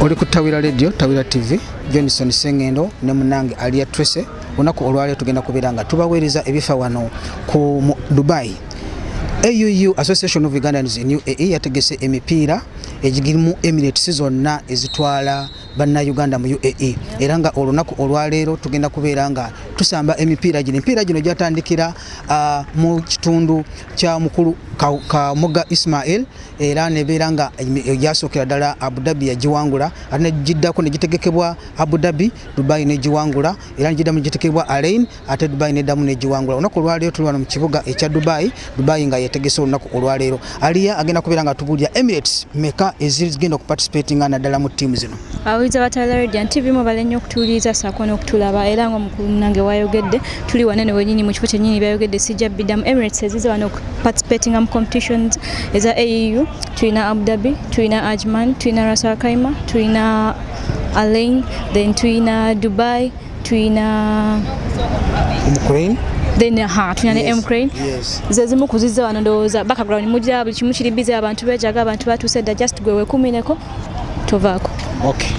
Oli ku Tawira Radio, Tawira TV, Johnson Sengendo ne munange Alia Tracy. Olunaku olwaleero tugenda kubeera nga tubaweereza ebifa wano ku Dubai. AUU, Association of Ugandans in UAE, yategese emipiira egirimu Emirates zonna ezitwala bannayuganda mu UAE, era nga olunaku olwaleero tugenda kubeera nga tusamba emipiira gino. Emipiira gino gyatandikira mu kitundu kya mukulu Kamuga Ismail, era nebeera nga gyasookera ddala Abu Dhabi yagiwangula, ate negiddako negitegekebwa Abu Dhabi, Dubai negiwangula, era negiddamu negitegekebwa Al Ain, ate Dubai neddamu negiwangula. Olunaku olwaleero tuli wano mu kibuga ekya Dubai, Dubai nga yetegese olunaku olwaleero. Aliya agenda kubeera nga tubuulira Emirates meka ezigenda okuparticipatinga naddala mu ttiimu zino. Abawuliza ba Tawira Radio and TV, mwebale nnyo okutuwuliriza ssaako n'okutulaba. Era nga omukulu munange wayogedde, tuli wanene wennyini mu kifo kyennyini. Byayogedde sijja biddamu. Emirates ezize wano okuparticipatinga mu competitions eza AUU: tulina Abu Dhabi, tulina Ajman, tulina Ras Al Khaimah, tulina Al Ain, then tulina Dubai, tulina Ukraine. Then ha tulina ne Ukraine. Ze zimu kuzizza wano. Ndowooza background mugira buli kimu kiri busy, abantu bejaga, abantu batuuse dda. Just gwe wekumireko, tovaako. Okay.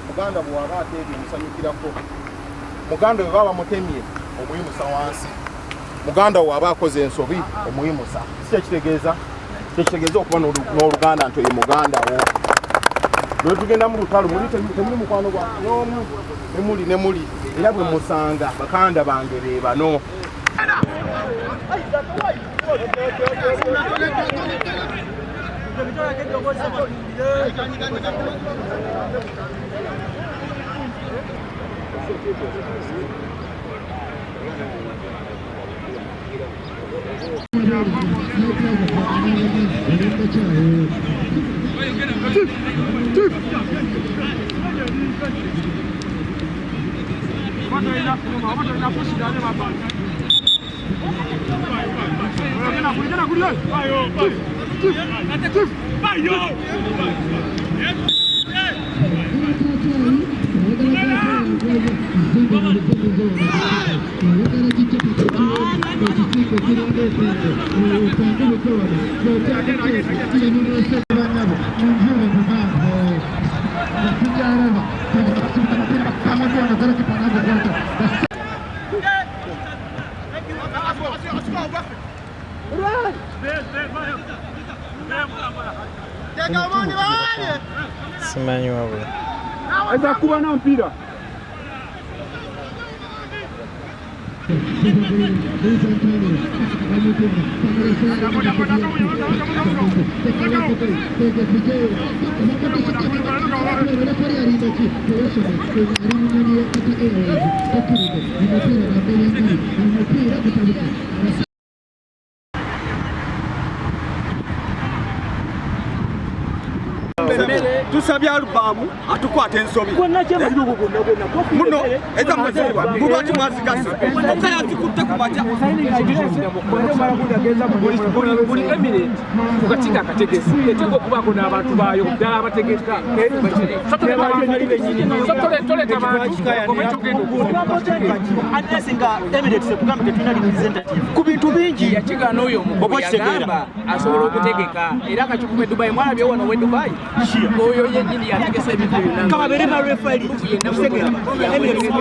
Muganda bw'aba ateebye omusanyukirako, muganda bwe baba bamutemye omuyimusa wansi, muganda bw'aba akoze ensobi omuyimusa. Si kyekitegeeza? Kyekitegeeza okuba n'oluganda nti oyo muganda wo. Lwe tugenda mu lutalo muli temuli mukwano gwa n'omu, nemuli nemuli, era bwe musanga bakanda bange be bano. Simanyi wabula. Aza kuba na mpira. Tusabye alubamu atukwata ensobi muno ezamulwaki mwazigasa omusajja azikutte ku makya. Buli emirate ku kakiiko akategesi eteeka okubaako n'abantu baayo ddala abategeka. Toleta bantu. Unless nga Emirates ekugamba tetulina representative ku bintu. bingi. Yakigaana oyo Oba omukulu okitegeera. yagamba asobola okutegeka era akakikuba e Dubai, mwalabye wano we Dubai, oyo yennyini yategesa ebintu byonna. Kababeere ba referee. Yenna. Emirates.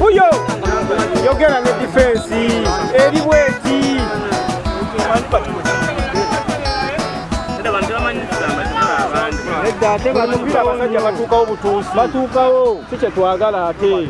Uyo yogera ne defense eri bweti. Nedda ate batuukira abasajja batuukawo butuusi, batuukawo si kye twagala ate.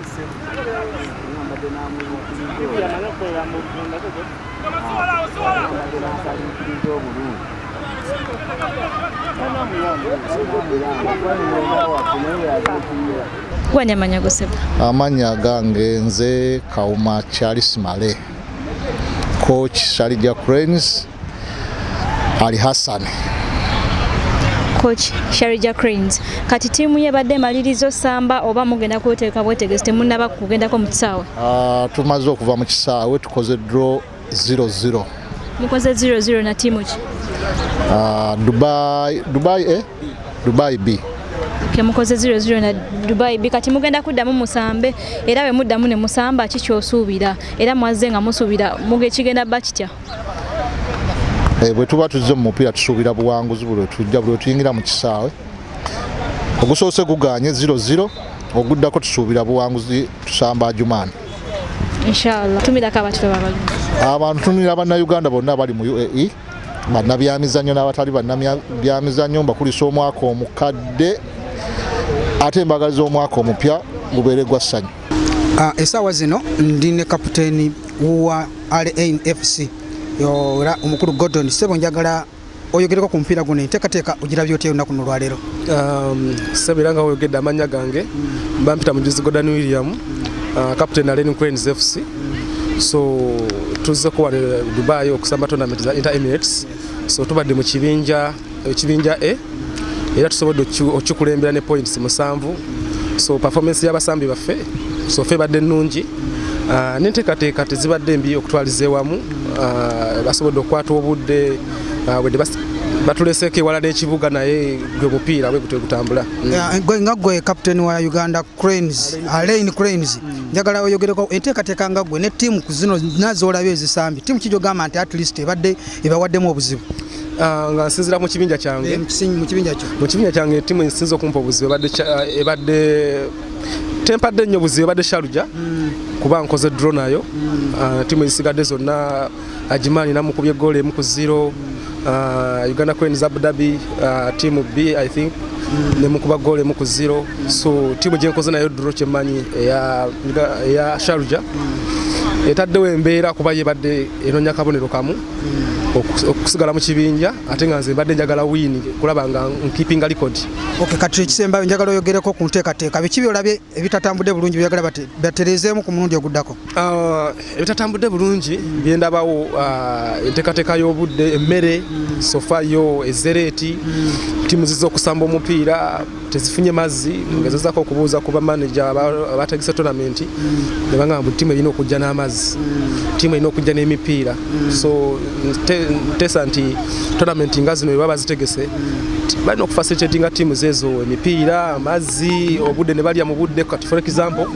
Gwanyamanya goseba. Amannya gange nze Kauma Charles Male, coach Sharjah Cranes Ali Hassan. Coach Sharjah Cranes, kati ttiimu ye badde emaliriza osamba oba mugenda kweteeka bwetegesi, temunnaba kugendako mu kisaawe? Tumaze okuva mu kisaawe, tukoze draw 0-0. Mukoze 0-0 na ttiimu ki? Dubai, Dubai A, Dubai B. Okay, mukoze 0-0 na Dubai B. Kati mugenda kuddamu musambe, era bwe muddamu ne musamba ki ky'osuubira? Era mwazze nga musuubira muge kigenda bba kitya? Bwe tuba tuzze mu mupiira tusuubira buwanguzi buli lwe tujja, buli lwe tuyingira mu kisaawe. Ogusoose guganye 0-0, oguddako tusuubira buwanguzi, tusamba Adjumani. Inshallah. Tumirako abantu babalungi. Abantu tumira bannayuganda bonna abali mu UAE, bannabyamizannyo n'abatali bannabyamizannyo, mbakulisa omwaka omukadde ate mbagaliza omwaka omupya gubeere gwa ssanyu. Essaawa zino ndi ne kapiteeni wa RNFC era omukulu Gordon. Ssebo, njagala oyogereko ku mupiira guno, enteekateeka ogirabye otya olunaku luno olwaleero? Ssebo, era nga oyogedde amannya gange, bampita Mujuzi Gordon William, captain Al Ain Cranes FC. So tuzzeko wano e Dubai okusamba tournament za Inter Emirates. So tubadde mu kibinja, ekibinja A, era tusobodde okukikulembera ne points 7. So performance y'abasambi baffe so ffe ebadde nnungi. N'enteekateeka tezibadde mbi okutwaliza ewamu. Basobodde okukwata obudde, wedde batuleseeko ewala n'ekibuga, naye gwe mupiira bwe gutyo gutambula. Gwe nga gwe captain wa Uganda Cranes, Al Ain Cranes, njagala oyogereko enteekateeka nga gwe ne ttiimu ku zino nazoolabye ezisambye, ttiimu ki gy'ogamba nti at least ebadde ebawaddemu obuzibu? Nga nsinziira mu kibinja kyange, Mu kibinja kyo. Mu kibinja kyange ttiimu esinza okumpa obuzibu ebadde tempadde nnyo buzibu, ebadde Sharjah, kuba nkoze draw nayo. Ttiimu ezisigadde zonna, Adjumani namukubye goal 1-0, Uganda Cranes Abu Dhabi, team B I think. Ne mukuba goal emu ku 0. So tiimu gyenkoze nayo draw, kyemmanyi eya Sharjah etaddewo embeera kuba yebadde enonya kabonero kamu okusigala mu kibinja, ate nga nze mbadde njagala win kulaba nga nkeepinga record. Okay, kati ekisembayo njagala oyogereko ku nteekateeka. Biki byolabye ebitatambudde bulungi byagala batereezeemu ku mulundi oguddako? Ebitatambudde bulungi byendabawo, enteekateeka y'obudde, emmere so far yo ezereeti, tiimu ziza okusamba omupiira tezifunye mazzi. Ngezezako okubuuza ku bamaneja abategese tournament ne bagamba buli tiimu erina okujja n'amazzi, tiimu erina okujja n'emipiira. So nteesa nti tournament nga zino bwe baba bazitegese, balina okufacilitatinga tiimu zeezo emipiira, amazzi, obudde ne balya mu budde. Kati for example,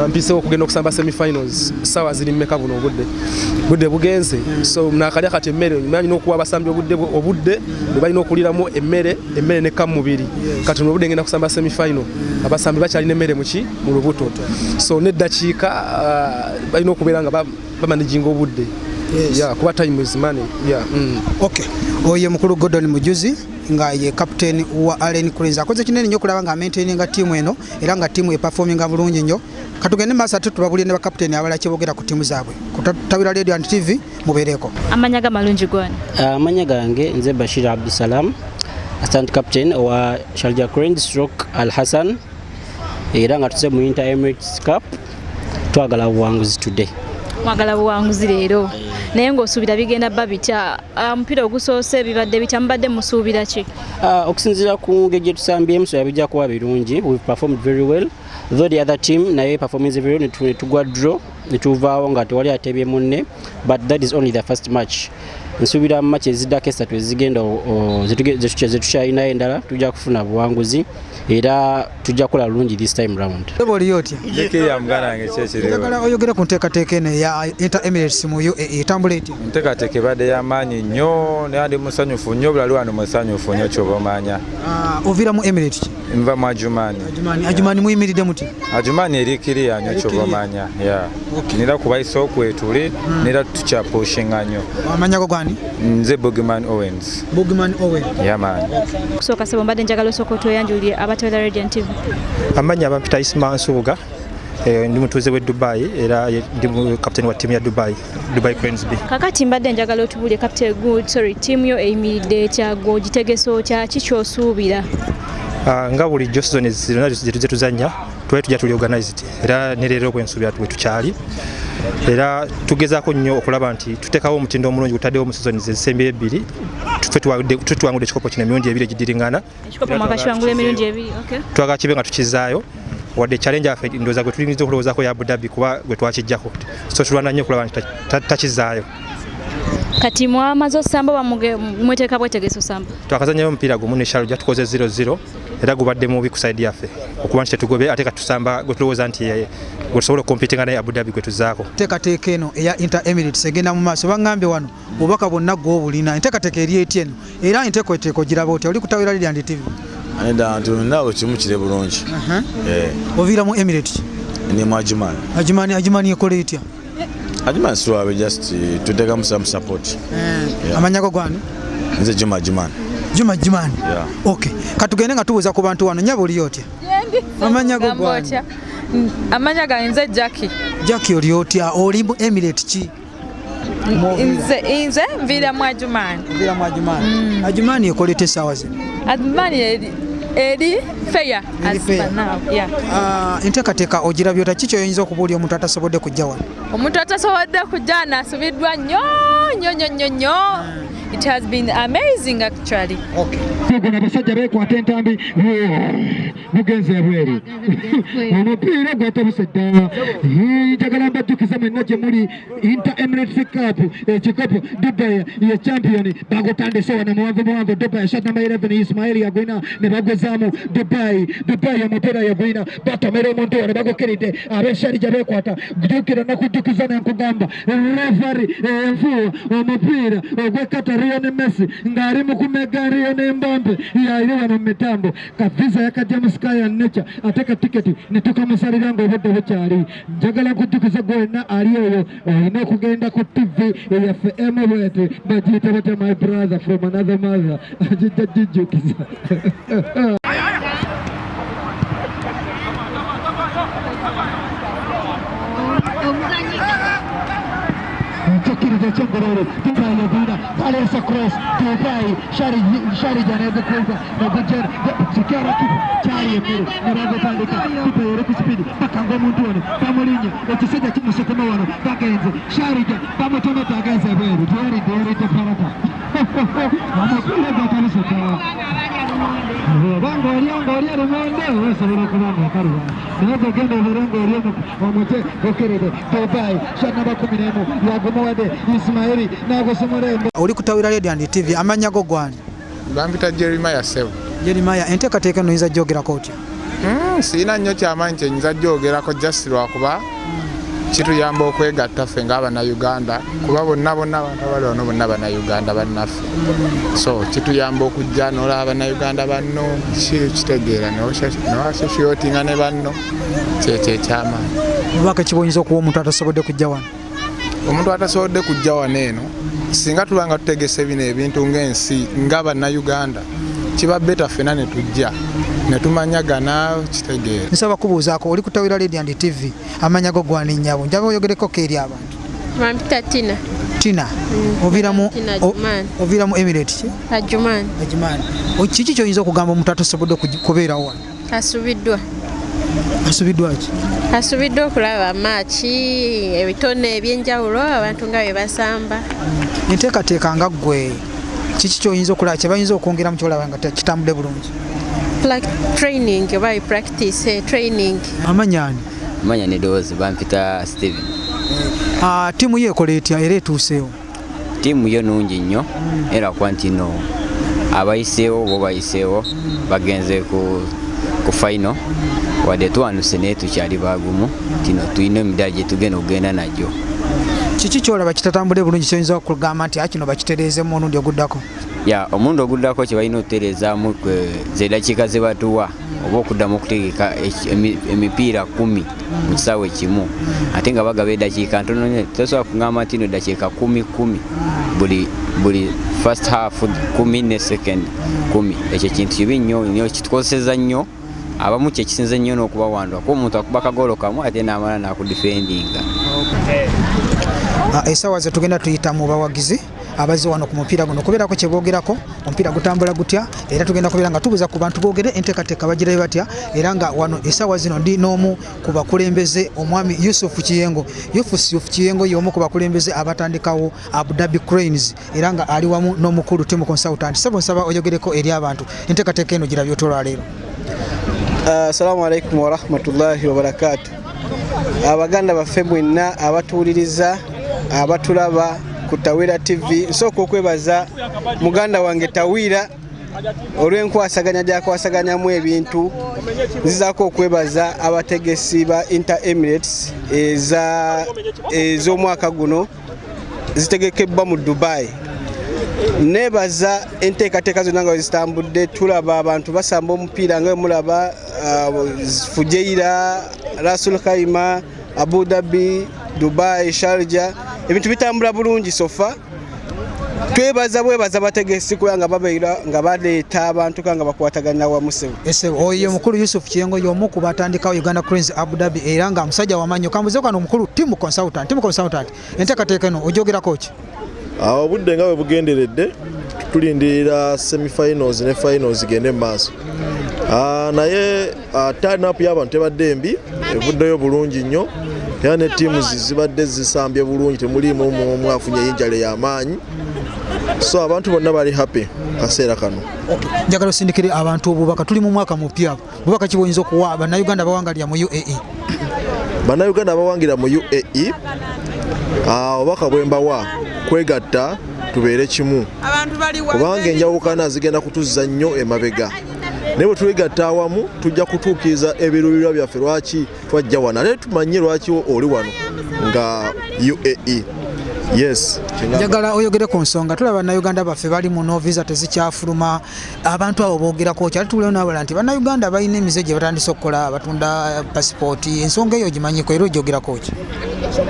mpisewo okugenda okusamba semifinals, sawa ziri mmeka buno? Obudde budde bugenze, so nakalya kati emmere balina okuwa abasambi obudde bwe balina okuliramu emmere nekka mu mubiri. Kati buno obudde ngenda kusamba semifinal, abasambi bakyalina emmere muki mu lubuto, so neddakiika balina okubeera nga bamanaginga obudde. Yeah, kuba time is money, yeah. Okay, oyo mukulu Gordon Mujuzi nga ye captain wa Allen Cranes, akoze kinene nnyo okulaba nga amaintaininga ttiimu eno era nga ttiimu eperforminga bulungi nnyo. Katugende maaso ate tubabulire ne bakapiteni abalala kyebogera ku ttiimu zaabwe. Ku Tawira Radio and TV mubeereko. Amanya gamalungi gwani? Amanya gange nze Bashir Abdusalam, assistant captain owa Sharjah Cranes stroke Al Hassan, era nga tuze mu Inter Emirates Cup, twagala buwanguzi today. Mwagala buwanguzi leero, naye ng'osuubira bigenda bba bitya? Omupiira ogusoose bibadde bitya? Mubadde musuubira ki? Okusinziira ku ngeri gye tusambyemu, so bijja kuba birungi. We've performed very well, though the other team naye performance very well, ne tugwa draw ne tuvaawo nga tewali atebye munne, but that is only the first match. Nsuubira mu match eziddako esatu ezigenda zetukyalinayo endala, tujja kufuna buwanguzi era tujja kukola bulungi this time round. Eba oliyo otya? Lekeya muganda wange, kyekiriwo. Njagala oyogere ku nteekateeka eno eya Inter Emirates mu UAE, etambula etya? Enteekateeka ebadde y'amaanyi nnyo, naye ndi musanyufu nnyo, bulali wano musanyufu nnyo kyoba omanya. Oviira mu Emirate ki? Nva mu Ajumani. Ajumani. Ajumani muyimiridde muti? Ajumani eri kiriya nnyo kyoba omanya, yeah. Nera kubaisa okwetuli nera tukyapushinga nnyo. Amanya go gwani? Nze Bogman Owens. Bogman Owen. Yeah man. Kusooka sebo, mbadde njagala osooka otweyanjulire abatawera Radio TV. Amannya abampita Isma Nsubuga, ndi mutuuze w'e Dubai era ndi captain wa ttiimu ya Dubai, Dubai Cranes B. Kakati mbadde njagala otubuulire, captain, good, sorry, ttiimu yo eyimiridde etya? Gwe ogitegese otya? Ki kyosuubira? Nga bulijjo season zonna ze tuzannya twali tujja tuli organized, era ne leero bwensuubira bwe tukyali, era tugezaako nnyo okulaba nti tuteekawo omutindo omulungi gutaddewo mu season ezisembyeyo ebbiri. Ffe tuwangudde ekikopo kino emirundi ebiri egidiringana. Ekikopo mwakakiwangula emirundi ebiri, okay. Twagala kibe nga tukizaayo, wadde challenge yaffe ndowooza gwe tuliyinza okulowoozaako ya Abu Dhabi kuba gwe twakijjako, so tulwana nnyo okulaba nti takizaayo. Kati mwamaze osamba oba mweteeka bwetegese osamba? Twakazanyayo omupiira gumu ne Sharjah, tukoze 0-0 era gubadde mubi ku side yaffe okuba nti tetugobe, ate katusamba gwe tulowooza nti gwe tusobola okucompetinga naye Abu Dhabi gwe tuzaako. Enteekateeka eno eya Inter Emirates egenda mu maaso, baŋŋambye wano obubaka bwonna gw'obulina. Enteekateeka eri etya eno, era enteekateeka ogiraba otya? Oli kutawera Radio and TV. Aneda nti naawe kimu kiri bulungi. Eh, Oviira mu Emirate ki? Ni mu Ajman. Ajumani. Ajumani ekola etya? Ajman siwabe, just tuteekamu some support. Yeah. Amanya go gwani? Nze Juma Ajman. Juma Jumani. Yeah. Okay, katugende nga tubuuza ku bantu wano. Nyaba, oli otya? Amanya go Gamba gwani? otya? Amanya gange nze Jackie. Jackie, oli otya? Oli mu Emirate ki? Nze nviira mu Ajumani. Oviira mu Ajumani. Ajumani ekola etya essaawa zino? Ajumani eri fair Eri as fair. per now. Yeah. Enteekateeka ogirabye otya? Ki kyoyinza okubuulira omuntu atasobodde kujja wano? Omuntu atasobodde kujja nasubiddwa nnyo nnyo nnyo nnyo nnyo. It has been amazing actually. Okay. Guno abasajja beekwata entambi, bugenze ebweru, omupiira gwatabuse ddala. Njagala mbajjukize mwenna gye muli, Inter Emirates Cup, ekikopo Dubai ye champion. Bagutandise wano muwanvu muwanvu, Dubai, shot number 11 Ismail yagwina ne baguzaamu Dubai. Dubai omupiira yagwina, batomera omuntu wano, bagukiridde ab'e Sharjah beekwata. Jjukira nakujjukiza nenkugamba referee enfuuwa omupiira ogw'ekata Lionel Messi ng'ali mu kumega Lionel Mbappe yali wano mu mitambo. Ka visa yakajja mu Sky and Nature, ate ka tiketi ne tukamusalira ng'obudde bukyali. Njagala kujjukiza gwenna ali eyo, olina okugenda ku TV eyaffe emu bweti, bagiyita batya? My brother from another mother agijja gijjukiza. Tukkiriza ekyengololo Dubai yegwina baleese cross Dubai Sharija negukuza negujja kikyara kyali emmere ne bagutandika. Dubai eri ku sipiidi bakanga omuntu ono bamulinye ekisajja kimusekema wano bagenze Sharija bamutomedde agenze ebweru teyaridde yaridde parata omupiira gwatabuse ddala obanga olya ng'olya lumonde oba osobola okuba nga okaluba naye gogenda obeere ng'oli omutwe gukiridde Dubai shanaba 11 yagumuwadde Ismaili n'agusomola. Oli ku Tawira Radio and TV, amannya go gwani? Bampita Jeremiah Sebo. Jeremiah, enteekateeka eno oyinza gyogerako otya? Sirina nnyo kyamaanyi kye nyinza gyogerako just lwakuba kituyamba okwegatta ffe ng'Abannayuganda kuba bonna bonna abantu abali wano bonna Bannayuganda bannaffe, so kituyamba okujja n'olaba Bannayuganda banno kitegeera n'oassociatinga ne banno, kyekyo ekyamaanyi. Obubaka ki bw'oyinza okuwa omuntu atasobodde kujja wano? Omuntu atasobodde kujja wano eno, singa tuba nga tutegese bino ebintu ng'ensi nga Bannayuganda, kiba beta ffena ne tujja ne tumanyagana kitegeera. Nsaba kubuuzaako, oli ku Tawira Radio and TV, amannya go gwani nnyabo? Njaba oyogereko eri abantu. Bampita Tina. Tina, oviira mu Emirate ki? Ajman. Ajman. Kiki ky'oyinza okugamba omuntu atasobodde kubeerawo wano? Asubiddwa. Asubiddwa ki? Asubiddwa okulaba maaki, ebitone ebyenjawulo abantu nga bye basamba. Enteekateeka nga ggwe kiki ky'oyinza okulaba kye bayinza okwongeramu ky'olaba nga kitambudde bulungi? Training oba practice training. Amannya ani? Amanya n'eddoboozi bampita Steven. Ttiimu yo ekola etya era etuuseewo? Ttiimu yo nnungi nnyo era kuba nti no abayiseewo bo bayiseewo bagenze ku final, wadde tuwanuse naye tukyali bagumu tino tulina emidaali gye tugenda okugenda nagyo. Kiki ky'olaba kitatambudde bulungi ky'oyinza okugamba nti kino bakitereezeemu omulundi oguddako? Ya, omulundi oguddako kye balina okutereezaamu ze ddakiika ze batuwa oba okuddamu okutegeka emipiira 10 mu kisaawe kimu, ate nga bagaba eddakiika ntono nnyo. Tosobola kugamba nti no eddakiika 10 10 buli first half 10 ne second 10. Ekyo kintu kibi nnyo nnyo, kitukozeseza nnyo abamu, kyekisinze nnyo n'okubawandwa kuba omuntu akuba kagolo kamu ate n'amala n'akudifendinga. Essaawa ze tugenda tuyita mu bawagizi abazze wano ku mupiira guno kubeerako kye boogerako, omupiira gutambula gutya, era tugenda kubeera nga tubuuza ku bantu boogere enteekateeka bagirayo batya. Era nga wano essaawa zino ndi n'omu ku bakulembeze, omwami Yusuf Kiyengo. Yusuf Kiyengo y'omu ku bakulembeze abatandikawo Abu Dhabi Cranes, era nga ali wamu n'omukulu team consultant. Ssebo, nsaba oyogereko eri abantu, enteekateeka eno girabye otya olwaleero? Assalamu alaikum warahmatullahi wabarakatu. Abaganda baffe mwenna abatuwuliriza, abatulaba ku Tawira TV, nsooka okwebaza muganda wange Tawira olw'enkwasaganya gy'akwasaganyamu ebintu. Nzizaako okwebaza abategesi ba Inter Emirates ez'omwaka guno zitegekebbwa mu Dubai. Neebaza enteekateeka zonna nga zitambudde, tulaba abantu basamba omupiira nga mulaba Fujairah, Rasul Khaimah, Abu Dhabi, Dubai, Sharjah, ebintu bitambula bulungi so far. Twebaza bwebaza bategesi kubanga babeera nga baleeta abantu nga bakwatagana wamu ssebo. Ese oyo mukulu Yusuf Kiyengo y'omu ku batandikawo Uganda Cranes Abu Dhabi, era nga musajja wamaanyi. Kambuze kano omukulu team consultant, team consultant, enteekateeka eno ogyogerako ki? Obudde nga bwe bugenderedde tulindirira semifinals ne finals zigende mu maaso. Naye turn up y'abantu tebadde mbi, evuddeyo bulungi nnyo, era ne teams zibadde zisambye bulungi, temuliimu omu afunye injury y'amaanyi, so abantu bonna bali happy kaseera kano. Njagala osindikire abantu obubaka, tuli mu mwaka mupya, bubaka ki bw'oyinza okuwa Bannayuganda abawangalira mu UAE? Bannayuganda abawangira mu UAE, obubaka bwe mbawa kwegatta tubeere kimu, kubanga enjawukana zigenda kutuzza nnyo emabega, naye bwe twegatta awamu tujja kutuukiriza ebiruubirirwa byaffe. Lwaki twajja wano, ate tumanye lwaki oli wano nga UAE. Yes. Njagala oyogere ku nsonga, tulaba Bannayuganda baffe bali muno, visa tezikyafuluma, abantu abo boogerako ki? Ate tuwulirayo n'abalala nti Bannayuganda balina emize gye batandise okukola, batunda pasipooti. Ensonga eyo ogimanyiko era ogyogerako ki?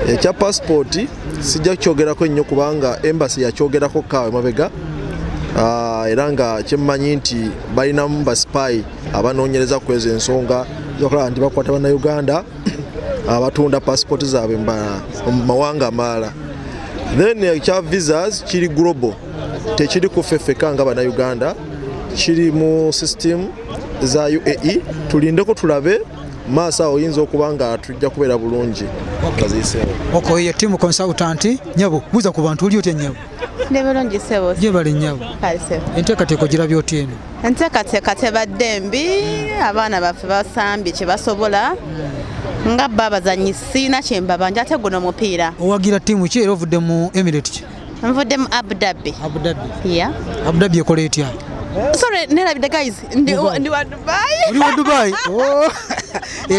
Ekya pasipooti sijja kukyogerako nnyo kubanga embassy yakyogerako kaawe mabega, era nga kyemmanyi nti balinamu ba spy abanoonyereza ku ezo ensonga. Okulaba nti bakwata bannayuganda abatunda passport zaabwe mu mawanga amalala. Then ekya visas kiri global, tekiri ku ffe ffekka nga bannayuganda, kiri mu system za UAE. Tulindeko tulabe maaso awo, oyinza okuba nga tujja kubeera bulungi nga ziyiseewo. Okay, ye team consultant. Nyabo, buuza ku bantu. Oli otya, nyabo? Ndi bulungi, ssebo. Gyebale, nyabo. Kale, ssebo. Enteekateeka ogirabye otya eno? Enteekateeka tebadde mbi. Abaana baffe basambye kye basobola nga bo abazanyi, siina kye mbabanja, ate guno mupiira. Owagira ttiimu ki era ovudde mu emirate ki? Nvudde mu Abu Dhabi. Abu Dhabi? Yeah. Abu Dhabi ekola etya? Sorry, nerabidde guys, ndi wa Dubai. Oli wa Dubai? Oh.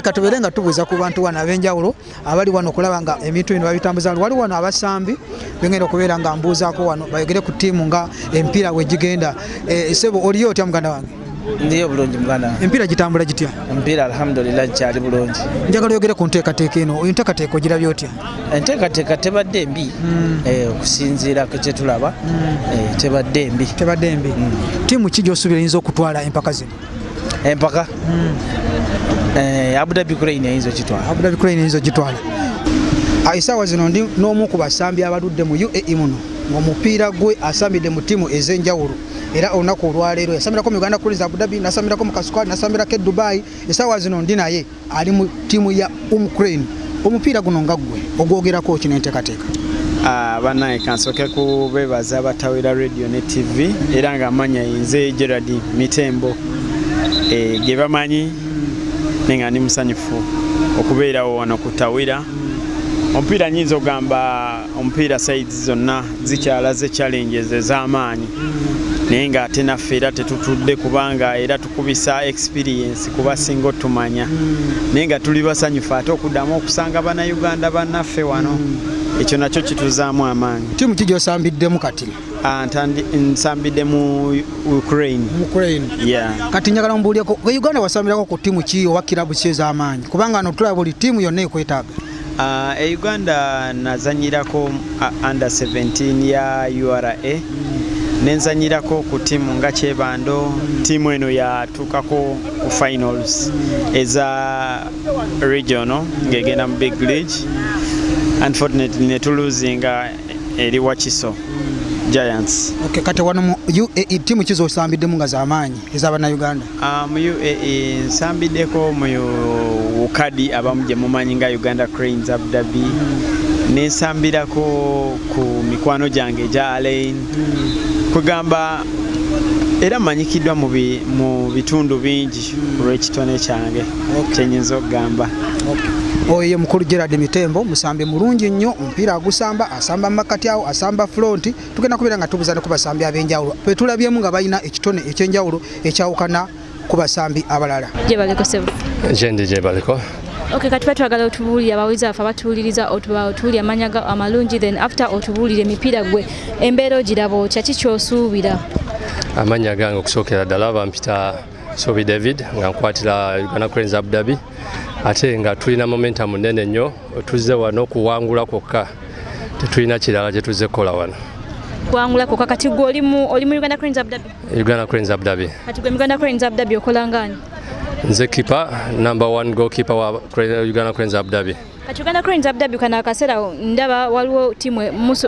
Katubeere nga tubuuza ku bantu wano ab'enjawulo abali wano okulaba nga ebintu bino babitambuza. Wali wano abasambi bengenda okubeera nga mbuuzaako wano bayogere ku ttiimu nga emipiira bwe gigenda. Sebo, oliyo otya, muganda wange? Ndiyo bulungi, muganda wange. Emipiira gitambula gitya? Omupiira alhamdulillah kyali bulungi. Njagala oyogere ku nteekateeka eno. Enteekateeka ogirabye otya? Enteekateeka tebadde mbi, okusinziira ku kyetulaba, tebadde mbi. Tebadde mbi. Ttiimu ki gy'osuubira eyinza okutwala empaka zino? Empaka, Abu Dhabi Crane eyinza okitwala. Abu Dhabi Crane eyinza ogitwala. Essaawa zino ndi n'omu ku basambi abaludde mu UAE muno ng'omupiira gwe asambidde mu ttiimu ez'enjawulo, era olunaku olwaleero yasambirako mu Uganda Cranes Abu Dhabi, nasambirako mu Kasukali, nasambirako e Dubai. Essaawa zino ndi naye, ali mu ttiimu ya Crane. Omupiira guno nga ggwe ogwogerako ki n'enteekateeka? Ah, bannange, kansooke kubeebaza abatawera radio ne TV, era nga amanya nze Gerard Mitembo, ge bamanyi, naye nga ndi musanyufu okubeerawo wano ku Tawira. Omupiira nyinza okugamba omupiira sides zonna zikyalaze challenges ez'amaanyi, naye ng'ate naffe era tetutudde, kubanga era tukubisa experience kubasinga otumanya, naye nga tuli basanyufu ate okuddamu okusanga bannayuganda bannaffe wano, ekyo nakyo kituzaamu amaanyi. Ttiimu ki gy'osambiddemu kati? Ah, nsambidde mu Ukraine. Ukraine? Yeah. Kati njagala mbuulireko, e Uganda wasambirako ku ttiimu ki oba kirabu ki ez'amaanyi? Kubanga no tulaba buli ttiimu yonna ekwetaaga. E Uganda nazanyirako under 17 ya URA, nenzanyirako ku ttiimu nga Kyebando. Ttiimu eno yatuukako ku finals eza regional ng'egenda mu big league, unfortunately netuluzinga eri Wakiso Giants. Okay, kati wano mu UAE ttiimu ki z'osambiddemu nga z'amaanyi ez'abannayuganda? Mu UAE nsambiddeko mu Wukadi, abamu gye mumanyi nga Uganda Cranes Abu Dhabi, nensambirako ku mikwano gyange egya Alain. Kugamba era mmanyikiddwa mu bitundu bingi olw'ekitone kyange, kyenyinza okugamba. Oyo ye mukulu Gerard Mitembo, musambi mulungi nnyo. Omupiira agusamba, asamba makkati awo, asamba front. Tugenda kubeera nga tubuza ne ku basambi ab'enjawulo betulabyemu nga balina ekitone ekyenjawulo ekyawukana ku basambi abalala. Gyebaleko, ssebo. Gyendi, gyebaliko. Okay, kati twagala otubuulire abawulizi baffe abatuwuliriza, otubuulire amanya ga amalungi, then after otubuulire emipiira gwe embeera ogiraba otya, ki kyosuubira? Amannya gange okusookera ddala bampita Sobi David, nga nkwatira Uganda Cranes Abu Dhabi, ate nga tulina momentum nene nnyo. Tuzze wano kuwangula kwokka, tetulina kirala kye tuzze kukola wano. Kuwangula kwokka. Kati gwe oli mu Uganda Cranes Abu Dhabi? Uganda Cranes Abu Dhabi. Kati gwe mu Uganda Cranes Abu Dhabi okola ngaani? Nze keeper, number one goalkeeper wa Uganda Cranes Abu Dhabi. Kati Uganda Cranes Abu Dhabi kano akaseera ndaba waliwo ttiimu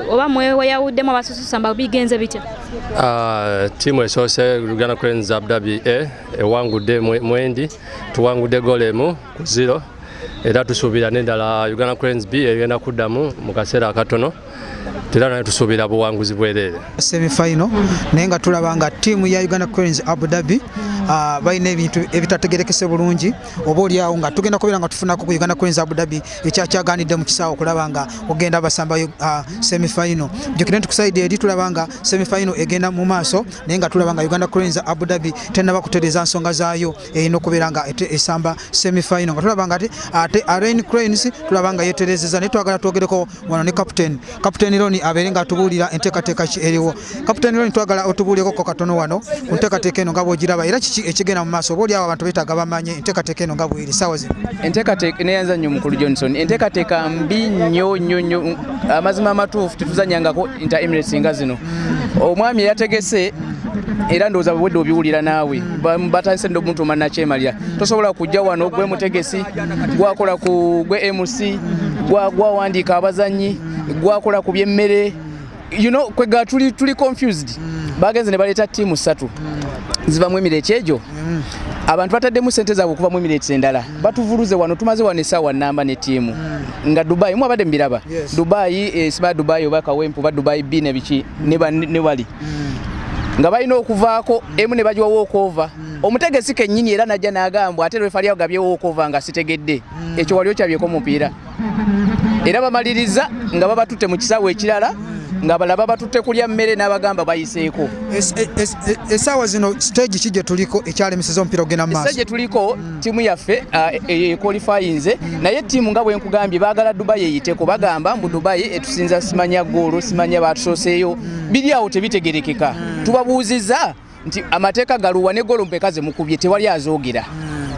oba mwewayawuddemu abasoose bigenze bitya? Ttiimu esoose, Uganda Cranes Abu Dhabi A, ewangudde mwendi, tuwangudde goal 1-0, era tusuubira n'endala Uganda Cranes B egenda kuddamu mu kaseera akatono, era naye tusuubira buwanguzi bwereere. Semifinal, naye nga tulaba nga ttiimu ya Uganda Cranes Abu Dhabi balina ebintu ebitategerekese bulungi, oba oliawo nga tugenda kubeera nga tufunako ku Uganda Cranes Abu Dhabi ekyakyaganidde mu kisaawe okulaba nga ogenda basamba semifinal. Jjukire nti ku side eri tulaba nga semifinal egenda mu maaso, naye nga tulaba nga Uganda Cranes Abu Dhabi tennaba kutereeza nsonga zaayo, erina okubeera nga ete esamba semifinal, nga tulaba nga ate Alain Cranes tulaba nga yeterezeza. Naye twagala twogereko wano ne captain Roni, abeere nga atubuulira enteekateeka ki eriwo. Captain Roni, twagala otubuulireko ko katono wano ku nteekateeka eno nga bw'ogiraba, era kiki ekigenda mu maaso? Oba oliawo abantu beetaaga bamanye enteekateeka eno nga bweri saawa zino. Enteekateeka, neyanza nnyo mukulu Johnson. Enteekateeka mbi nnyo nnyo nnyo. Amazima amatuufu, tetuzanyangako inter emirates nga zino. Omwami yategese Era ndowooza bwedde obiwulira naawe. Batandise dda omutuuma nakyemalira. Tosobola kujja wano gwe mutegesi, gwakola ku gwe MC, gwawandiika abazannyi, gwakola ku byemmere. Kwega tuli confused. Bagenze ne baleeta ttiimu 3 ziva mu Emirates egyo. Abantu bataddemu ssente zaabwe okuva mu Emirates endala. Batuvuluze wano, tumaze wano essaawa nnamba ne ttiimu. Nga Dubai, mwabadde mbiraba. Dubai, siba Dubai oba Kawempe oba Dubai B ne biki ne bali. Nga balina okuvaako emu ne bagiwa walkover. Omutegesi kennyini era najja n'agamba ate referee agabye walkover nga sitegedde. Ekyo wali okyabyeko omupiira. Era bamaliriza nga babatutte mu kisaawe ekirala, nga balaba batutte kulya mmere n'abagamba bayiseeko. Essaawa zino stage ki gye tuliko ekyalemeseza omupiira ogenda mu maaso? Stage tuliko ttiimu yaffe equalifyinze, naye ttiimu nga bwe nkugambye baagala Dubai eyiteko, bagamba mbu Dubai etusinza simanya ggoolo, simanya batusooseeyo, biri awo tebitegerekeka. Tubabuuzizza nti amateeka galuwa ne ggoolo mpeka ze mukubye tewali azoogera.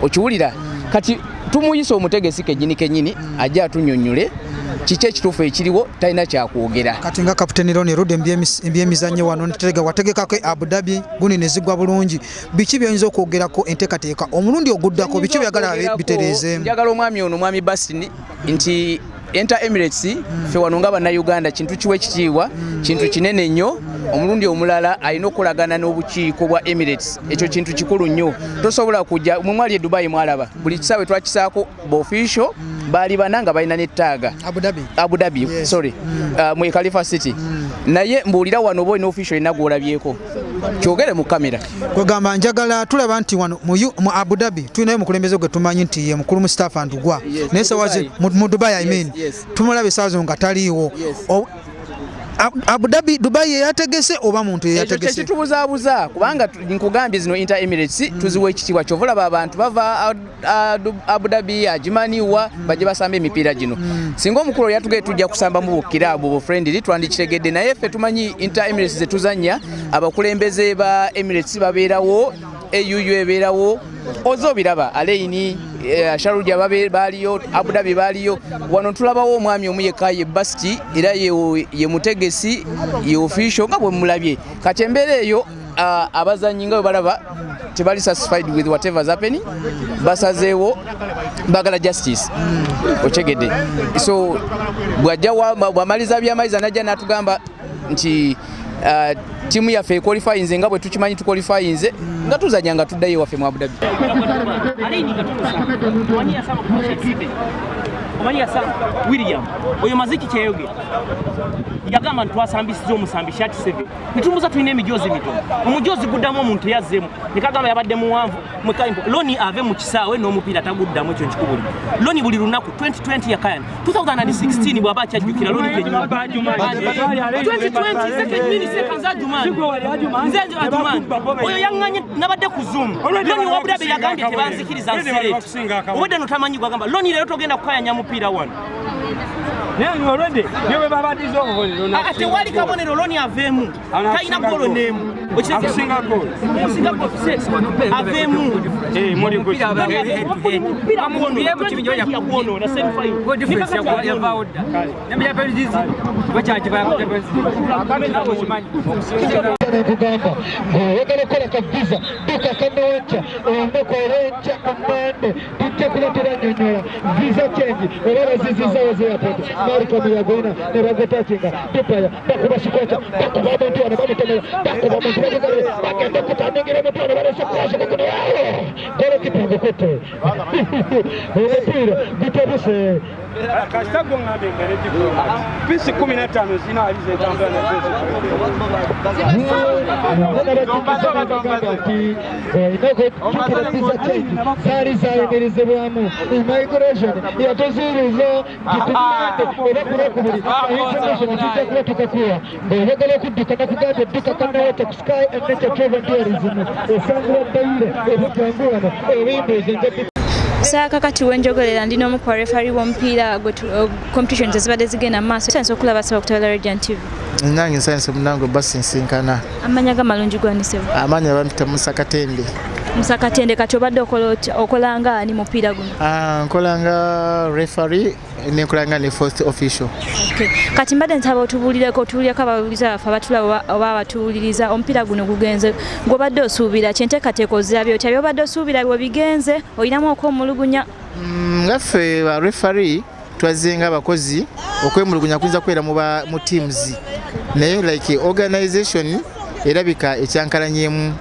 Okiwulira? Kati tumuyise omutegesi kennyini kennyini ajje atunnyonnyole kiki ekituufu ekiriwo, talina kyakwogera. Kati nga Kapiteeni Ronnie Rude ebyemizannyo wano nterega wategekako Abu Dhabi guni ne zigwa bulungi, biki by'oyinza okwogerako enteekateeka omulundi oguddako, biki byagala bitereezeemu? Njagala omwami ono, omwami Bastin, nti Enter Emirates ffe wano nga bannayuganda kintu kiwa ekitiibwa, kintu kinene nnyo. Omulundi omulala alina okukolagana n'obukiiko bwa Emirates, ekyo kintu kikulu nnyo. Tosobola kujja mwe mwali e Dubai mwalaba buli kisaawe twakisaako official baali bana nga balina n'ettaaga Abu Dhabi, Abu Dhabi, sorry, mu Khalifa City. Naye mbuulira wano oba olina official yenna gw'olabyeko, kyogere mu kamera. Kwegamba njagala tulaba nti wano mu Abu Dhabi tulinayo omukulembeze gwe tumanyi nti ye mukulu Mustafa Ndugwa, naye essaawa mu Dubai, I mean, tumulaba essaawa zino nga taliiwo. Abu Dhabi, Dubai yeyategese oba muntu yeyategese? Ekyo kyekitubuzaabuza kubanga nkugambye zino Inter Emirates tuziwa ekitiibwa, kyova olaba abantu bava Abu Dhabi, Ajmani wa bajje basamba emipiira gino. Singa omukulu yatugee tujja kusamba mu bukiraabu bu friendly twandikitegedde, naye ffe tumanyi Inter Emirates ze tuzannya, abakulembeze ba Emirates babeerawo, AUU ebeerawo, oza obiraba Alaini, Sharjah baaliyo, Abu Dhabi baaliyo. Wano tulabawo omwami omu yekka ye Basti, era ye mutegesi, ye official nga bwe mulabye. Kati embeera eyo abazannyi nga bwe balaba tebali satisfied with whatever is happening, basazeewo bagala justice, okyegedde. So bw'ajja bw'amaliza byamaliza najja n'atugamba nti ttiimu yaffe equalifyinze nga bwe tukimanyi tuqualifyinze, nga tuzanya nga tuddayo ewaffe mu Abu Dhabi. Omanyi yasamba William oyo maziki kyeyogera, yagamba nti twasambisiza omusambi shirt 7 netumubuuza tulina emijoozi mitono, omujoozi guddamu omuntu yazzeemu nekagamba yabadde muwanvu mwekaimpo. Loni ave mu kisaawe n'omupiira taguddamu, ekyo nkikubuli. Loni buli lunaku 2020 yakayana 2016 bw'aba akyajjukira Loni kenyini 2020 nze kenyini sekanze Ajumani, nze Ajumani oyo yaŋŋanye nabadde ku Zoom. Loni wa Abu Dhabi yagambye tebanzikiriza nsireeti obwedda notamanyi gwagamba Loni leero togenda kukayanya mupiira wano. Tewali kabonero, Loni aveemu, talina golo n'emu, aveemu mupiira gwonoona semifinal. Nkugamba ng'oyagala okukola ka visa, dduka kanowekya olunaku olw'enkya ku Mande tujja kuba tubanyonyola visa change oba bazizizawo airport. Malcolm yagwina ne bagutakinga Dupaya, bakuba sikwaca, bakuba omuntu wano, bamutomera, bakuba omuntu, bakugabe bagenda okutandingira omuntu wano, balese kurasa kukuno, golokipa gukutte omupiira gutabuse. Kasita gwe ŋŋamba embere diplomat pisi 15 zina ali zetambula nazo. Nti olina okujjukira visa change zaali zayimirizibwamu, immigration yatuziiriza nti ku Mande oba ku Lwokubiri information tujja kuba tukakuwa. Ng'oyagala okudduka, nakugambye dduka kanawota ku Sky and Nature Travel and Tourism, esangibwa Bbaire ebujjangu wano obimbuuze nja. Saaka kati wenjogerera ndi n'omu ku barefari w'omupiira gwe competitions ezibadde zigenda mu maaso. Nsanyuse okulaba ssebo ku Tawera Radiant TV. Nange nsanyuse munange, oba sinsinkana. Amannya gamalungi gwanisebo? Amaanyi bampita Musa Katende. Musa Katende, kati obadde okola nga ani mupiira guno? Nkola nga referee, nenkola nga ne fourth official. Okay. Kati mbadde nsaba otubuulireko, otubuulireko abawuliriza baffe abatulaba oba abatuwuliriza, omupiira guno gugenze gw'obadde osuubira, kyenteekateeka ozirabye otya? By'obadde osuubira bwe bigenze, olinamu okwemulugunya? Nga ffe ba referee twazze nga abakozi, okwemulugunya kuyinza kubeera mu teams, naye like organization erabika ekyankalanyemu,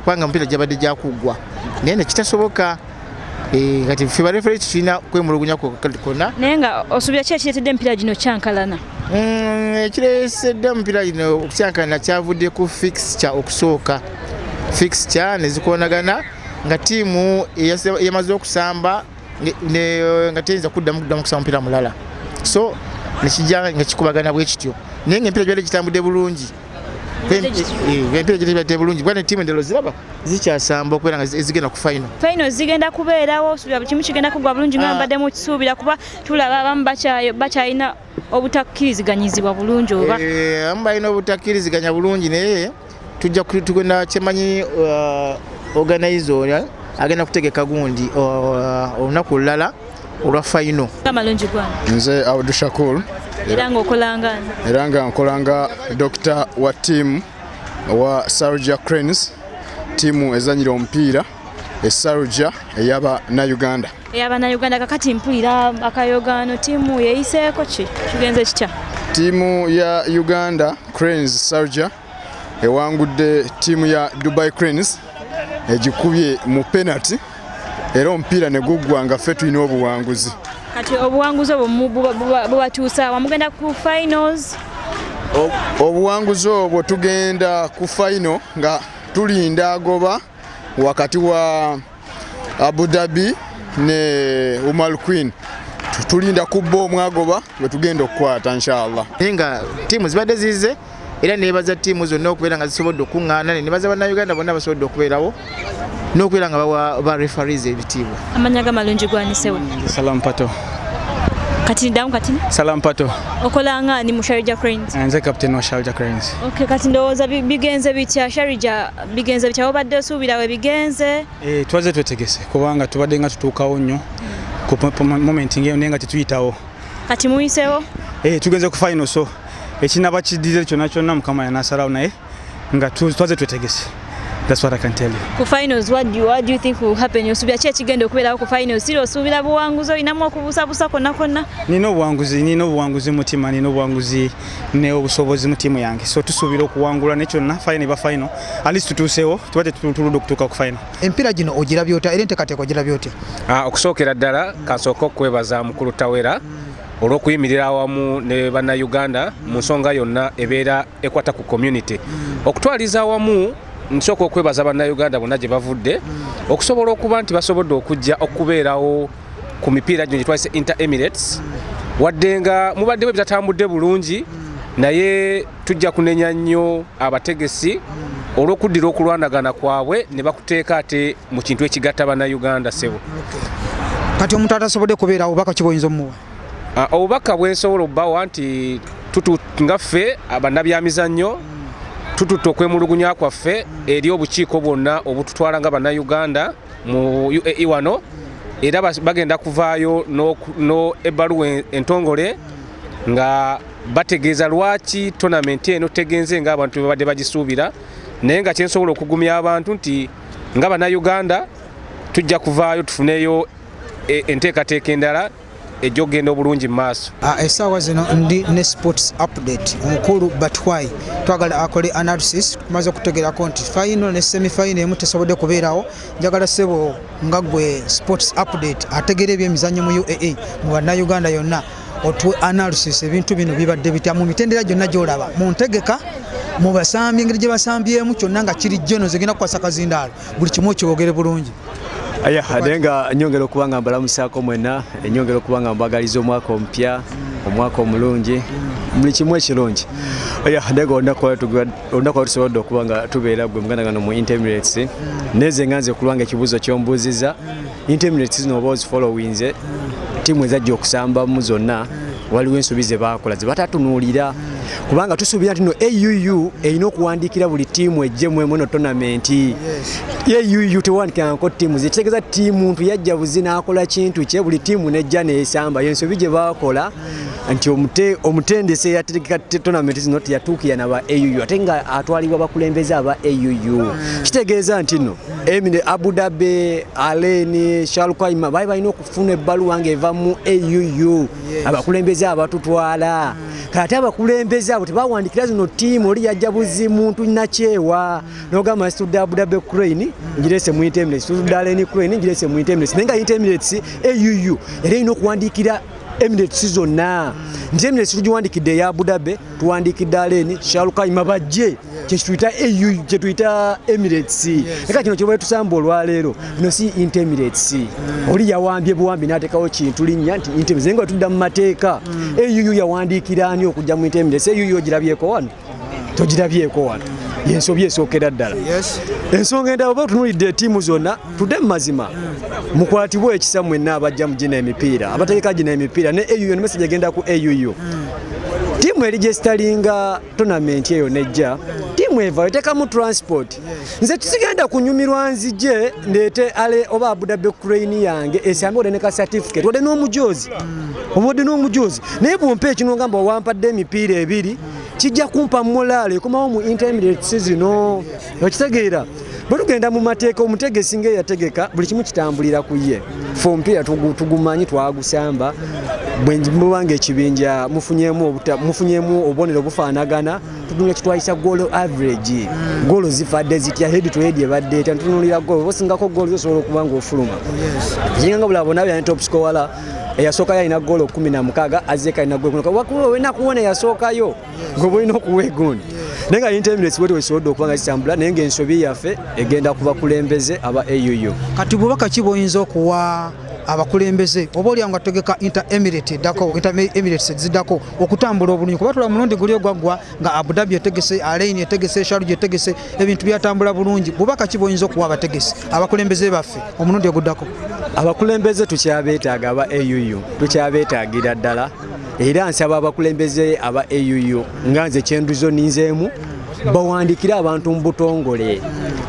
kubanga omupiira gyabadde gyakuggwa naye nekitasoboka. Kati ffe ba referee tulina kwemulugunya kwonna. Naye nga osuubira ki ekireetedde emipiira gino kyankalana? Ekireesedde omupiira gino okukyankalana kyavudde ku fixture okusooka. Fixture ne zikoonagana nga ttiimu eyamaze okusamba nga teyinza kuddamu kusamba mupiira mulala, so nekijja nga kikubagana bwe kityo, naye nga emipiira gibadde gitambudde bulungi. Emipiira gibadde bulungi kuba ne ttiimu endala ziraba zikyasamba okubeera nga zigenda ku final. Final zigenda kubeerawo, osuubira buli kimu kigenda kugwa bulungi nga mbadde mukisuubira, kuba tulaba abamu bakyalina obutakkiriziganyizibwa bulungi oba? Abamu balina obutakkiriziganya bulungi, naye tujja tugenda kyemanyi organizer oyo agenda kutegeka gundi olunaku olulala olwa final. Amalungi gwange. Nze Abdu Shakur. Era ng'okolanga? Era nga nkolanga dokita wa ttiimu wa Sharjah Cranes, ttiimu ezanyira omupiira e Sharjah ey'Abannayuganda. Ey'Abannayuganda. Kakati mpulira akayogaano, ttiimu yeeyiseeko ki? Kigenze kitya? Ttiimu ya Uganda Cranes Sharjah ewangudde ttiimu ya Dubai Cranes, egikubye mu penalty, era omupiira ne guggwa nga ffe tulina obuwanguzi. Kati obuwanguzi obwo bubatuusa wamugenda ku finals? Obuwanguzi obwo tugenda ku final nga tulinda agoba wakati wa Abu Dhabi ne Umm Quwain. Tulinda kubba omwagoba bwe tugenda okukwata inshallah. Naye nga ttiimu zibadde zizze, era nebaza ttiimu zonna okubeera nga zisobodde okuŋŋaana, nebaza Bannayuganda bonna basobodde okubeerawo n'okubeera nga bawa ba referees ebitiibwa. Amanya g'amalungi gwanisewo? Salam Pato. Kati ddamu kati. Salam Pato. Okola nga ani mu Sharjah Cranes? Nze captain wa Sharjah Cranes. Okay, kati ndowooza bigenze bitya Sharjah, bigenze bitya obadde osuubira we bigenze? Twaze twetegese kubanga tubadde nga tutuukawo nnyo ku moment ng'eyo, naye nga tetuyitawo. Kati muyiseewo? Tugenze ku final, so ekinaba kiddire kyonna kyonna Mukama yanasalawo, naye nga twaze twetegese. That's what I can tell you. Ku finals, what do you think will happen? Osuubira ki ekigenda okubeerawo ku finals? Siri osuubira buwanguzi, olinamu okubuusabuusa kwonna kwonna? Nina obuwanguzi, nina obuwanguzi mutima, nina obuwanguzi ne obusobozi mu ttiimu yange, so tusuubira okuwangula ne kyonna final eba final, at least tutuuseewo, tuba tetuludde okutuuka ku final. Empiira gino ogirabye otya era enteekateeka ogirabye otya? Okusookera ddala kansooka okwebaza mukulu Tawera olw'okuyimirira awamu ne Bannayuganda mu nsonga yonna ebeera ekwata ku community. Okutwaliza awamu, nsooka okwebaza Bannayuganda bonna gye bavudde okusobola okuba nti basobodde okujja okubeerawo ku mipiira gino gye twayise Inter Emirates, wadde nga mubaddemu ebitatambudde bulungi, naye tujja kunenya nnyo abategesi olw'okuddira okulwanagana kwabwe ne bakuteeka ate mu kintu ekigatta Bannayuganda, ssebo. Kati omuntu atasobodde kubeerawo, obubaka ki bw'oyinza omuwa? Obubaka bwensobola obbawa nti nga ffe abannabyamizannyo tututte okwemulugunya kwaffe eri obukiiko bwonna obututwala nga Bannayuganda mu UAE wano, era bagenda kuvaayo no ebbaluwa entongole nga bategeeza lwaki tournament eno tegenze ng'abantu babadde bagisuubira, naye nga kyensobola okugumya abantu nti nga Bannayuganda tujja kuvaayo tufuneyo enteekateeka endala ejja okugenda obulungi mu maaso. Essaawa zino ndi ne sports update omukulu Batwai, twagala akole analysis. Tumaze okutegerako nti final ne semi final emu tesobodde kubeerawo. Njagala ssebo nga gwe sports update ategeera ebyemizannyo mu UAE, mu Bannayuganda yonna, otuwe analysis ebintu bino bibadde bitya mu mitendera gyonna gy'olaba, mu ntegeka, mu basambi, engeri gye basambyemu, kyonna nga kiri geno zigenda kukwasa kazindaalo, buli kimu okyogere bulungi. Aya, ate nga nyongera okuba nga mbalamusaako mwenna, nyongera okuba nga mbagaliza omwaka omupya, omwaka omulungi, buli kimu ekirungi. Aya, naye nga olunaku lwa tusobodde okuba nga tubeera gwe muganda gano mu Inter Emirates. Neze nga nze kulwanga ekibuuzo ky'ombuuzizza, Inter Emirates zino oba ozifollowinze, ttiimu ezajja okusambamu zonna waliwo ensobi ze baakola ze batatunuulira, Kubanga tusuubira nti no AUU erina okuwandiikira buli ttiimu ejje mu eno tournament. AUU tewandikirangako ttiimu ze, kitegeeza ttiimu ntu yajja buzi n'akola kintu kye, buli ttiimu nejja n'esamba. Yensobi gye baakola nti omutendesi eyategeka tournament zino teyatuukira na ba AUU, ate nga atwalibwa bakulembeze aba AUU. Kitegeeza nti nno Emine, Abu Dhabi, Al Ain, Sharjah baali balina okufuna ebbaluwa ng'eva mu AUU, abakulembeze abatutwala. Kati abakulembeze abo tebawandikira zino ttiimu, oli yajja buzi muntu nakyewa n'ogamba situdde Abu Dhabi Crane ngirese mu Inter Emirates, situdde Al Ain Crane ngirese mu Inter Emirates, naye nga Inter Emirates AUU yali erina okuwandiikira Emirates zonna nti Emirates tugiwandikidde eya Abu Dhabi, tuwandikidde Al Ain, Sharjah bajje, kyetuyita AU, kyetuyita Emirates. Eka kino kyoba tusamba olwaleero bino si Inter Emirates, oli yawambye buwambi n'ateekawo kintu linnya nti Inter Emirates, naye nga tudda mu mateeka AUU yawandiikira ani okujja mu Inter Emirates? AUU ogirabyeko wano? Togirabyeko wano. Yensobi esookera ddala. Ensonga endala, oba otunuulidde ettiimu zonna, tudde mu mazima, mukwatibwe ekisa mwenna abajja mu gino emipiira, abategeka gino emipiira ne AUU, ne message egenda ku AUU. Ttiimu eriregisteringa tournament eyo nejja, ttiimu eva eteekamu transport. Nze tusigenda kunyumirwa nzije ndeete ale oba Abu Dhabi Crane yange esambe wadde ne ka certificate wadde n'omujozi, oba n'omujozi, naye bwompa ekino ngamba wampadde emipiira ebiri, kijja kumpa morale ekomawo mu Inter Emirates zino. Okitegeera? Bwe tugenda mu mateeka, omutegesi nga eyategeka buli kimu kitambulira ku ye. Fe omupiira tugumanyi, twagusamba. Bwe mubanga ekibinja mufunyemu obubonero bufaanagana, tutunula kitwayisa goal average, goolo zifadde zitya, head to head ebadde etya, ntunuulira goolo osingako goolo osobola okuba nga ofuluma. Ekinga nga bulaba bonna byani top scorer eyasookayo alina goolo 16, azzeeko alina goolo wena kuwona eyasookayo gwe bulina okuwa egundi, naye nga Inter Emirates bwetyo wesobodde okuba nga zitambula, naye ng'ensobi yaffe egenda ku bakulembeze aba AUU. Kati bubaka ki bw'oyinza okuwa abakulembeze oba oliawo nga tutegeka Inter Emirate eddako, Inter Emirates eziddako okutambula obulungi? Kuba tula mulundi guli ogwaggwa nga Abu Dhabi etegese, Al Ain etegese, Sharjah etegese, ebintu byatambula bulungi. Bubaka ki bw'oyinza okuwa abategesi, abakulembeze baffe omulundi oguddako? Abakulembeze tukyabeetaaga, aba AUU tukyabeetaagira ddala, era nsaba abakulembeze aba AUU nga nze kyenduzo ninzeemu bawandikire abantu mu butongole,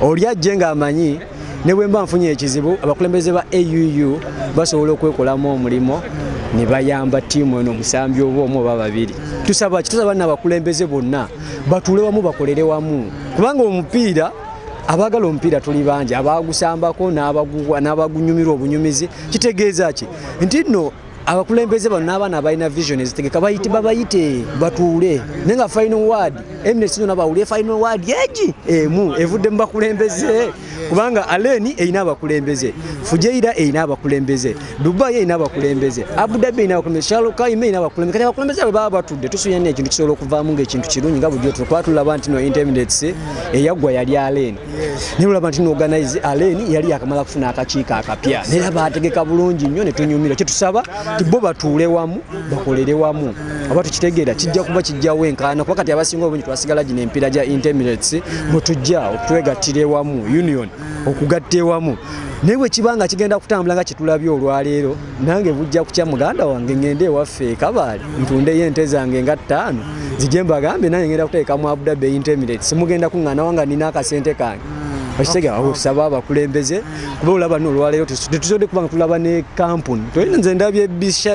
oli ajje ng'amanyi ne bwe mba nfunye ekizibu, abakulembeze ba AUU basobola okwekolamu omulimu ne bayamba ttiimu eno omusambi oba omu oba babiri. Tusaba ki? Tusaba nno abakulembeze bonna batuule wamu, bakolere wamu, kubanga omupiira, abaagala omupiira tuli bangi, abagusambako n'abagunyumirwa obunyumizi. Kitegeeza ki? Nti nno abakulembeze bano n'abaana abalina vision ezitegeka bayite, babayite batuule, naye nga final word, Emirates yonna bawulire final word egi emu evudde mu bakulembeze, kubanga Al Ain erina abakulembeze, Fujairah erina abakulembeze, Dubai erina abakulembeze, Abu Dhabi erina abakulembeze, Sharjah erina abakulembeze. Kati abakulembeze bwe baba batudde, tusuubira nno ekintu kisobola okuvaamu ng'ekintu kirungi, nga bulijjo tukuba tulaba nti no Inter Emirates eyaggwa yali Al Ain, naye olaba nti no organize Al Ain yali yakamala kufuna akakiiko akapya, naye era baategeka bulungi nnyo ne tunyumirwa. Kyetusaba ti bo batuule wamu, bakolere wamu, oba tukitegeera kijja kuba kijjawo enkaana, kuba kati abasinga obungi twasigala gino emipiira gya Inter Emirates bwe tujja okutwegattira ewamu, union okugatta ewamu, naye bwe kiba nga kigenda kutambula nga kyetulabye olwaleero, nange bujja kukya muganda wange ngende ewaffe e Kabaale ntundeyo ente zange nga 5 zijje mbagambe nange ngenda kuteeka mu Abu Dhabi Inter Emirates, mugenda kuŋŋaana wanga nina akasente kange. Okitegeera? Osaba abakulembeze, kuba olaba no olwaleero tetusobodde kubanga tulaba ne kampuni tolina. Nze ndabye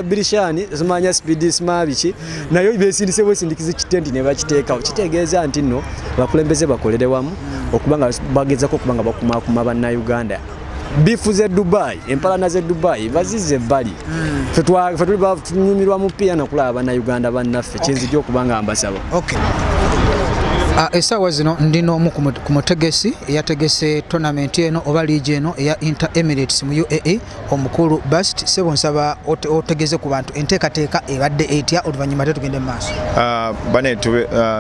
birishani simanya speed sima biki, nayo besindise bwesindikiza kitenti ne bakiteekawo. Kitegeeza nti nno abakulembeze bakolere wamu okuba nga bagezako okuba nga bakumakuma bannayuganda. Beef z'e Dubai, empalana z'e Dubai bazizza ebbali. Ffe tuli tunyumirwa mupiira nakulaba bannayuganda bannaffe, kyenzijja okuba nga mbasaba. Okay. Essaawa zino ndi n'omu ku mutegesi eyategese tournament eno oba liigi eno eya Inter Emirates mu UAE, omukulu Bast. Sebo, nsaba otegeze ku bantu enteekateeka ebadde etya, oluvannyuma ate tugende mu maaso. Bane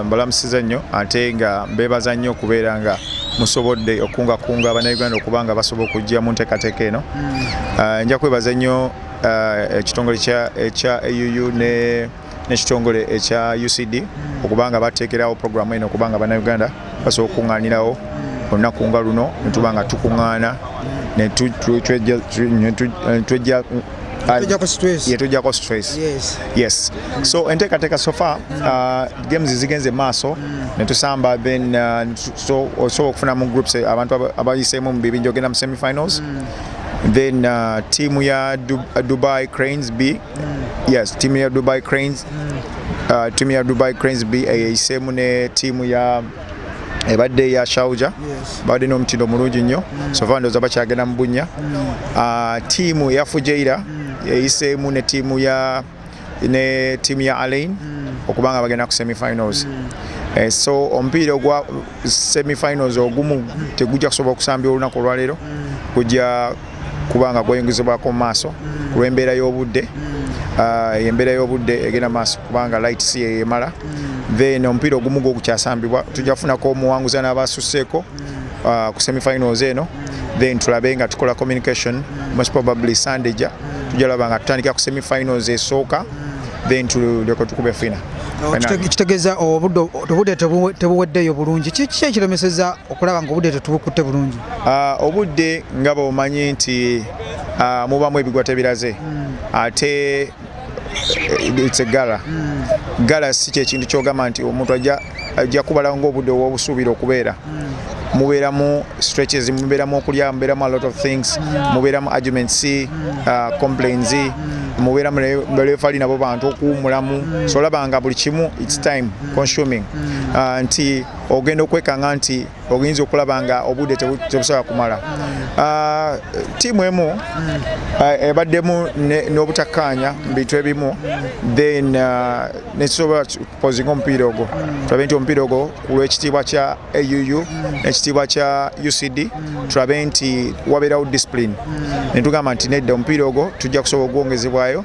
mbalamusiza nnyo, ate nga mbeebaza nnyo okubeera nga musobodde okungakunga bannayuganda okuba nga basobola okujja mu nteekateeka eno. Nja kwebaza nnyo ekitongole ekya AUU ne n'ekitongole ekya UCD okuba nga bateekerawo programu eno, okuba nga bannayuganda basobola okukuŋŋaanirawo olunaku nga luno ne tuba nga tukuŋŋaana ne twejja Yetujjako stress. Yes. So enteekateeka so far, games zigenze maaso netusamba, then so osobola okufuna mu groups abantu abayiseemu mu bibinja ogenda mu semifinals. Then tiimu ya Dubai Cranes B, yes, tiimu ya Dubai Cranes, tiimu ya Dubai Cranes B eyiseemu ne tiimu ya ebadde ya Sharjah. Babadde n'omutindo mulungi nnyo. So far ndowooza bakyagenda mu bunnya. Tiimu ya Fujairah eyiseemu ne tiimu ya Al Ain okubanga bagenda ku semifinals. So omupiira ogwa semifinals ogumu tegujja kusobola okusambibwa olunaku olwaleero, gujja kubanga gweyongezebwako mu maaso ku lw'embeera y'obudde. Embeera y'obudde egenda maaso kubanga light si yemala. Then omupiira ogumu gwo gukyasambibwa, tujja kufunako omuwanguzi n'abasusseeko ku semifinals eno, then tulabe nga tukola communication. Most probably Sunday ja tujja laba nga tutandikira ku semifinals esooka, then tulyoke tukube final. Kitegeeza obudde tebuweddeyo bulungi. Kiki ekiremeseza okulaba nga obudde tetubukutte bulungi? Obudde nga bw'omanyi nti mubamu ebigwa tebiraze, ate it's a gala. Gala si kyekintu kyogamba nti omuntu ajja kubala ng'obudde obwobusuubira okubeera. Mubeeramu stretches, mubeeramu okulya, mubeeramu a lot of things, mubeeramu arguments, complaints, mubeeramu referee nabo bantu okuwummulamu. So olaba nga buli kimu it's time consuming, nti ogenda okwekanga nti oyinza okulaba nga obudde tebusobola kumala. Ttiimu emu ebaddemu n'obutakkaanya mu bintu ebimu, then nekisobola kupozinga omupiira ogwo. Tulabe nti omupiira ogwo ku lw'ekitiibwa kya AUU n'ekitiibwa kya UCD, tulabe nti wabeerawo discipline, ne tugamba nti nedda, omupiira ogwo tujja kusobola ogwongezebwayo.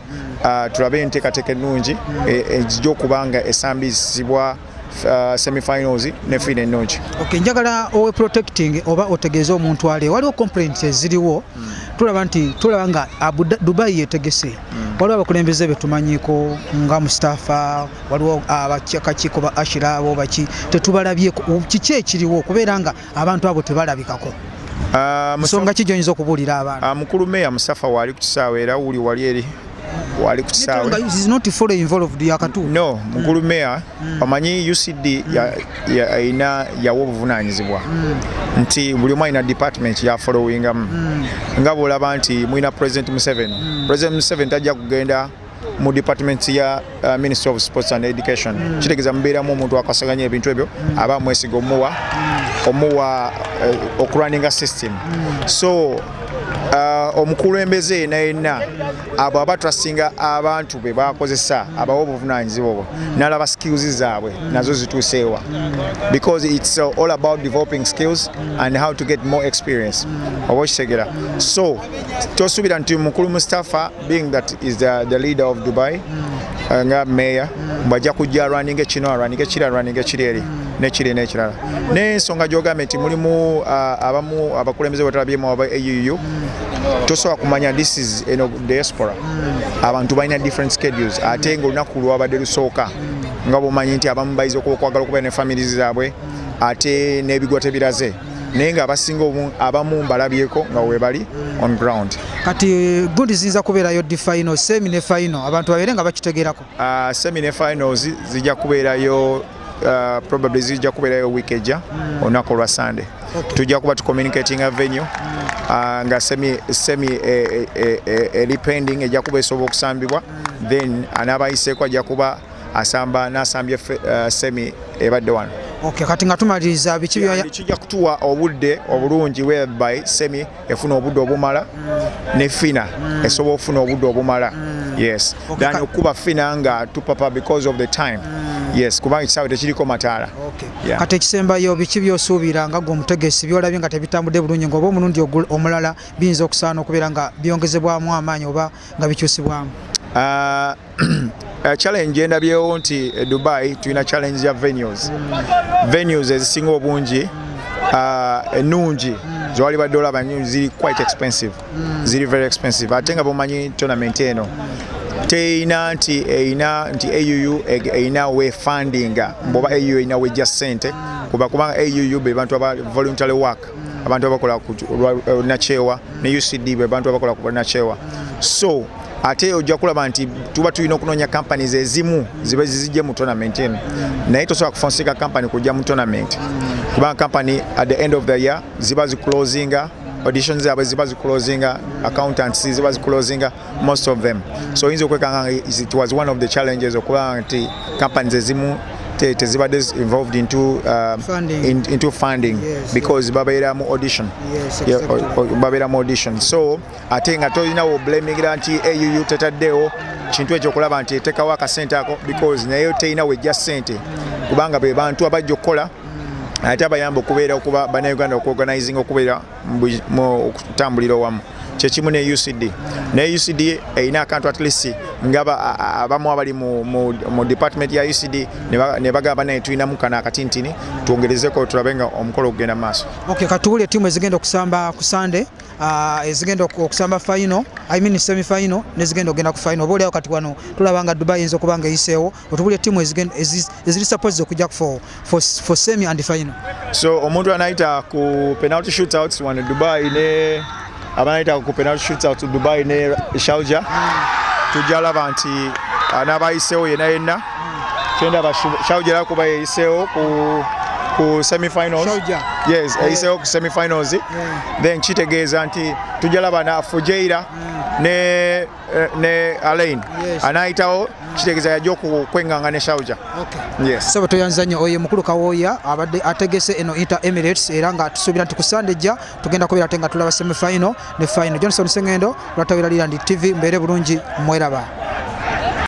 Tulabe enteekateeka ennungi ejja okuba nga esambisibwa semifinals ne final ennungi. Okay, njagala owe protecting oba otegeeze omuntu ali waliwo complaints eziriwo. Tulaba nti tulaba nga Dubai yetegese, waliwo abakulembeze betumanyiiko nga Mustafa, waliwo abakakiiko ba Ashira, abo baki tetubalabyeko. Kiki ekiriwo okubeera nga abantu abo tebalabikako? Nsonga ki gyoyinza okubuulira abantu? Mukulu meya Mustafa waali ku kisaawe, era wuli wali eri wali ku kisaawe. Nga is not fully involved yakatu. No, mukulu meya, omanyi UCD erina yawa obuvunaanyizibwa nti buli omu alina department ya followingamu. Nga bwolaba nti mulina President Museveni, President Museveni tajja kugenda mu department ya Ministry of Sports and Education. Kitegeeza mubeeramu omuntu akasaganya ebintu ebyo, aba amwesiga omuwa okurunninga system. So omukulembeze yenna yenna abo aba trustinga abantu be bakozesa, abawa obuvunaanyizibwa obwo, n'alaba skills zaabwe nazo zituuseewa, because it's all about developing skills and how to get more experience, oba okitegera. So tosuubira nti mukulu Mustafa, being that is the leader of Dubai, nga mayor, bwajja kujja arunninge kino, arunninge kiri, arunninge kiri eri nekiri n'ekirala. N'ensonga gy'ogambye nti mulimu abamu abakulembeze betulabyemu aba AUU, tosobola kumanya, this is eno diaspora, abantu balina different schedules, ate nga olunaku lwabadde lusooka, nga bwomanyi nti abamu bayinza okuba okwagala okubeera ne families zaabwe, ate n'ebigwa tebiraze, naye nga abasinga abamu mbalabyeko nga webali on ground. Kati gundi ziyinza kubeerayo ddi, final, semi ne final, abantu babeere nga bakitegeerako? Semi ne finals zijja kubeerayo, probably zijja kubeerayo week ejja, olunaku olwa Sunday. Tujja kuba tucommunicatinga venue, nga semi eri pending, ejja kuba esobola okusambibwa, then anaabayiseeko ajja kuba asamba n'asambye semi ebadde wano. Okay, kati nga tumaliriza, biki Kijja kutuwa obudde obulungi whereby semi efuna obudde obumala ne final esobola okufuna obudde obumala, yes, than okuba final nga tupapa because of the time, yes, kubanga ekisaawe tekiriko mataala. Yeah. Kati ekisembayo, biki byosuubira nga gwe omutegesi byolabye nga tebitambudde bulungi, nga oba omulundi omulala biyinza okusaana okubeera nga byongezebwamu amaanyi oba nga bikyusibwamu? Challenge endabyewo nti Dubai tulina challenge ya venues. Venues ezisinga obungi ennungi zewali badde olaba nnyo ziri quite expensive, ziri very expensive, ate nga bomanyi tournament eno teyina nti eyina nti AUU eyina we fundinga mboba AUU eyina wejja ssente kuba, kubanga AUU be bantu aba voluntary work, abantu abakola ku nakyewa, ne UCD be bantu abakola ku nakyewa. So Ate ojja kulaba nti tuba tulina okunoonya companies ezimu zibe zizijje mu tournament eno, naye tosobola kuforcinga company kujja mu tournament, kubanga company at the end of the year ziba ziclosinga auditions zaabwe, ziba ziclosinga accountants, ziba ziclosinga most of them. So oyinza okwekanga nga it was one of the challenges okuba nti companies ezimu tezibadde involved Funding. Into funding because babeera mu audition. Yeah, babeera mu audition. So ate nga tolinawo blamingira nti AUU tetaddewo kintu ekyo okulaba nti etekawo akasente ako, because naye terina wejja ssente, kubanga be bantu abajja okukola ate abayamba okubeera okuba bannayuganda okuorganizing okubeera mu okutambulira owamu. Kyekimu ne UCD. Ne UCD erina akantu, at least nga abamu abali mu department ya UCD ne bagamba naye tulinamu kano akatintini twongerezeko tulabe nga omukolo gugenda mu maaso. Okay, katuwulire ttiimu ezigenda okusamba ku Sunday, ezigenda okusamba final, I mean semi final, nezigenda okugenda ku final. Oba oliawo kati wano tulaba nga Dubai eyinza okuba nga eyiseewo. Otubulire ttiimu eziri supposed okujja for semi and final. So omuntu anayita ku penalty shootouts wano Dubai ne abanayita ku penalty shootouts Dubai ne Sharjah, tujja laba nti anaabayiseewo yenna yenna. Kyendaba Sharjah era kuba yeyiseewo ku semifinals. Sharjah. Yes, eyiseewo ku semifinals. Then kitegeeza nti tujja laba na Fujairah ne Al Ain. Anayitawo kitegeeza yajja okweŋŋanga ne Sharjah. Yes. Sebo, toyanza nnyo. Oyo mukulu Kawooya abadde ategese eno Inter Emirates, era nga tusuubira nti ku Sande ejja tugenda kubeera ate nga tulaba semi final ne final. Johnson Sengendo, lwatawira Lirandi TV. Mbeere bulungi, mweraba.